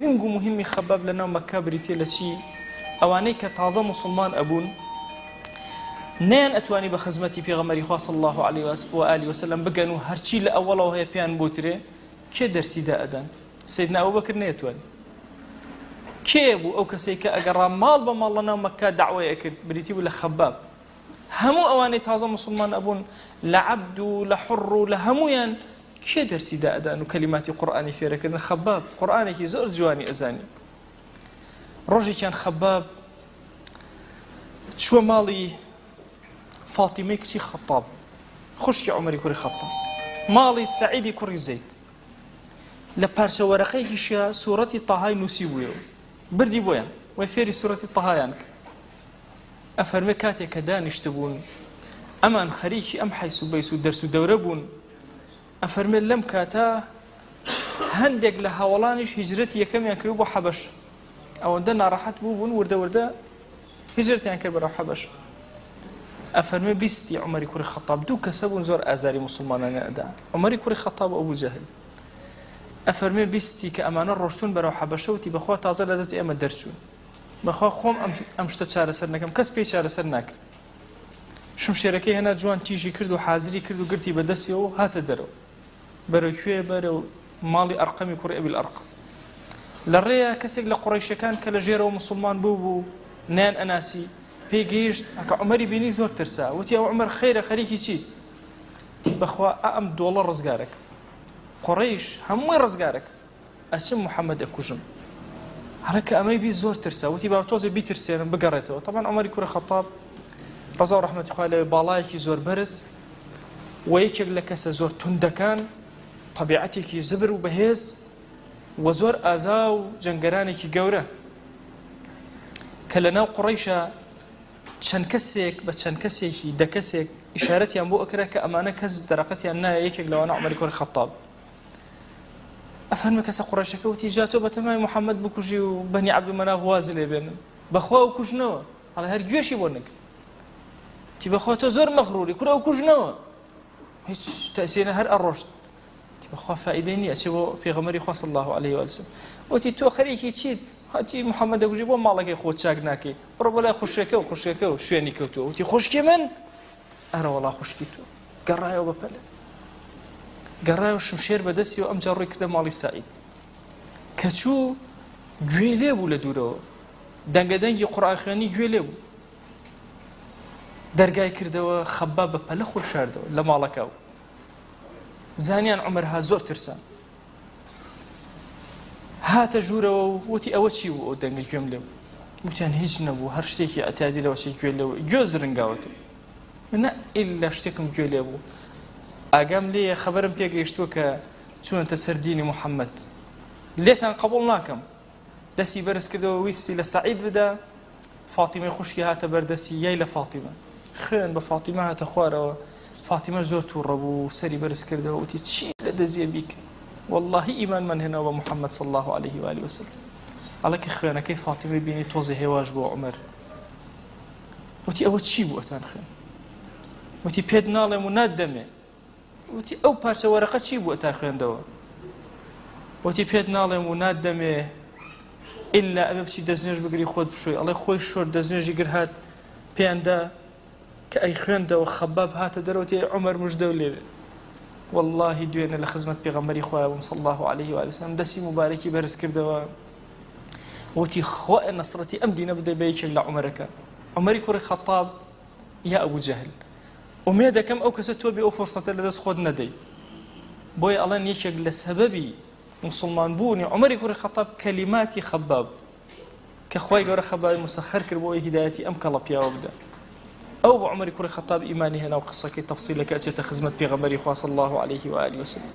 گرنگ و موهیمی خەباب لە ناو مەککە بریتیە لە چی؟ ئەوانەی کە تازە موسڵمان ئەبوون نەیان ئەتوانی بە خزمەتی پێغەمبەری خوا صلی الله علیه و آله وسلم بگەن و هەرچی لە ئەوەڵەوە هەیە پێیان بوترێ کێ دەرسی دا ئەدان؟ سەیدنا ئەبوبەکر نەیەتوانی. کێ بوو ئەو کەسەی کە ئەگەڕا ماڵ بە ماڵ لە ناو مەککە دەعوەی ئەکرد؟ بریتی بوو لە خەباب. هەموو ئەوانەی تازە موسڵمان ئەبوون لە عەبد و لە حوڕ و لە هەموویان کێ دەرسی دائەدان و کەلیماتی قورئانی فێرەکردن؟ خەباب قورئانێکی زۆر جوانی ئەزانی. ڕۆژێکیان خەباب چووە ماڵی فاتیمەی کچی خەتاب، خوشکی عومەری کوڕی خەتاب، ماڵی سەعیدی کوڕی زەید. لە پارچە وەرەقەیەکیشیا سوڕەتی تەهای نووسیبوویەوە، بردی بۆیان وای فێری سوڕەتی تەهایان کرد. ئەفەرمێ کاتێک کە دانیشتبوون ئەمان خەریکی ئەم حەیس و بەیس و دەرس و دەورە بوون، ئەفەرمێ لەم کاتە هەندێک لە هاوەڵانیش هیجرەتی یەکەمیان کرد بۆ حەبەش، ئەوەندە ناڕەحەت بوو بوون وردە وردە هیجرەتیان کرد بەرەو حەبەش. ئەفەرمێ بیستی عومەری کوڕی خەتاب دوو کەسە بوون زۆر ئازاری موسڵمانانیان ئەدا، عومەری کوڕی خەتاب و ئەبوو جەهل. ئەفەرمێ بیستی کە ئەمانە ڕۆشتوون بەرەو حەبەشە، وتی بەخوا تازە لە دەست ئێمە دەرچوون، بەخوا خۆم ئەم ئەم شتە چارەسەر نەکەم کەس پێی چارەسەر ناکرێت. شمشێرەکەی هێنا جوان تیژی کرد و حازری کرد و گرتی بە دەستیەوە و هاتە دەرەوە. بەرەو کوێ؟ بەرەو ماڵی ئەرقەمی کوڕی ئەبیل ئەرقەم. لە ڕێیا کەسێک لە قوڕەیشەکان کە لە ژێرەوە موسڵمان بوو بوو نەیان ئەناسی پێی گەیشت کە عومەری بینی زۆر ترسا وتی ئەو عومەر خێرە خەریکی چیت؟ وتی بەخوا ئا ئەم دۆڵە ڕزگارەکەم قوڕەیش هەمووی ڕزگارەکەم ئەچم محەممەد ئەکوژم. ئەڵێ کە ئەمەی بیست زۆر ترسا وتی با تۆزێ بیترسێنم بگەڕێتەوە. تەبعەن عومەری کوڕی خەتاب ڕەزا و ڕەحمەتی خوای لێ باڵایەکی زۆر بەرز و یەکێک لە کەسە زۆر توندەکان، تەبیعەتێکی زبر و بەهێز و زۆر ئازا و جەنگەرانێکی گەورە کە لە ناو قوڕەیشا چەند کەسێک بە چەند کەسێکی دە کەسێک ئیشارەتیان بۆ ئەکرا کە ئەمانە کەس دەرەقەتیان نایە یەکێک لەوانە عومەری کوڕی خەتاب. ئەفەرموێ کەسە قوڕەیشەکە وتی جا تۆ بەتەمای محەممەد بکوژی و بەنی عەبدومەناف واز لێ بێنن بەخوا ئەو کوژنەوە ئەڵێ هەر گوێشی بۆ نەگرت تی بەخوا تۆ زۆر مەغروری کورە ئەو کوژنەوە هیچ تەسیرە هەر ئەڕۆشت تی بەخوا فائیدەی نییە چێ بۆ پێغەمبەری خوا صلی الله علیه و سلم وتی تۆ خەریکی چیت هەچی محەممەد دەکوژی بۆ ماڵەکەی خۆت چاک ناکەی بڕۆ بۆ لای خوشکەکە و خوشکەکە و شوێنی کەوتووە وتی خوشکی من ئەرەوەڵا خوشکی تۆ گەڕایەوە بە پەلە گەڕایەوە شمشێر بە دەستیەوە ئەمجا ڕووی کردە ماڵی سەعید کە چوو گوێی لێ بوو لە دوورەوە دەنگە دەنگی قورئان خوێنی گوێ لێ بوو دەرگای کردەوە خەبا بە پەلە خۆی شاردەوە لە ماڵەکە و زانیان عمر ها زۆر ترسان هاتە ژوورەوە و وتی ئەوە چی بوو ئەو دەنگە گوێم لێ بوو وتیان هیچ نەبوو هەر شتێکی ئەتیادی لەوە چی گوێ لێ گوێ زرنگاوەتەوە نا ئیلا شتێکم گوێ لێ بوو ئاگام لێیە خەبەرم پێگەیشتووە کە چوونەتە سەر دینی محەممەد لێتان قبوڵ ناکەم دەستی بەرز کردەوە ویستی لە سەعید بدا فاتیمەی خوشکی هاتە بەردەستی یای لە فاتیمە خوێن بە فاتیمە هاتە خوارەوە فاتیمە زۆر تووڕە بوو سەری بەرز کردەوە وتی چی لە دەزیە بیکە واللهی ئیمانمان هێناوە بە محەممەد صلی الله علیه و آله وسلم ئەڵێ کە خوێنەکەی فاتیمەی بینی تۆزێ هێواش بۆ عومەر وتی ئەوە چی بوو ئەتان خوێن وتی پێت ناڵێم و ناتدەمێ وتی ئەو پارچە وەرەقە چی بوو ئەتا خوێندەوە وتی پێت ناڵێم و ناتدەمێ ئللا ئەبێ بچی دەستنوێژ بگری خۆت بشۆی ئەڵێ خۆی شۆر دەستنوێژی گر هات پێیاندا کە ئەی خوێندەوە خەباب هاتە دەرەوە تێ عمر مژدە و لێوێ واللهی دوێنێ لە خزمەت پێغەمبەری خۆیان بووم صلی الله علیه و سلم دەستی مبارەکی بەرز کردەوە وتی خوا نەسرەتی ئەم دینە بدەی بە یەکێک لە عومەرەکان عومەری کوڕی خەتاب یا ئەبوو جەهل ئومێدەکەم ئەو کەسە تۆ بێ ئەو فرسەتە لەدەست خۆت نەدەی بۆیە ئەڵێن یەکێک لە سەبەبی موسڵمان بوونی عومەری کوڕی خەتاب کەلیماتی خەباب کە خوای گەورە خەبابی مسەخەر کرد بۆ ئەوەی هیدایەتی ئەم کەڵە پیاوە بدە ئەو بە عومەری کوڕی خەتاب ئیمانی هێنا و قسەکەی تەفسیلەکە ئەچێتە خزمەت پێغەمبەری خوا صلی الله علیه و آله وسلم.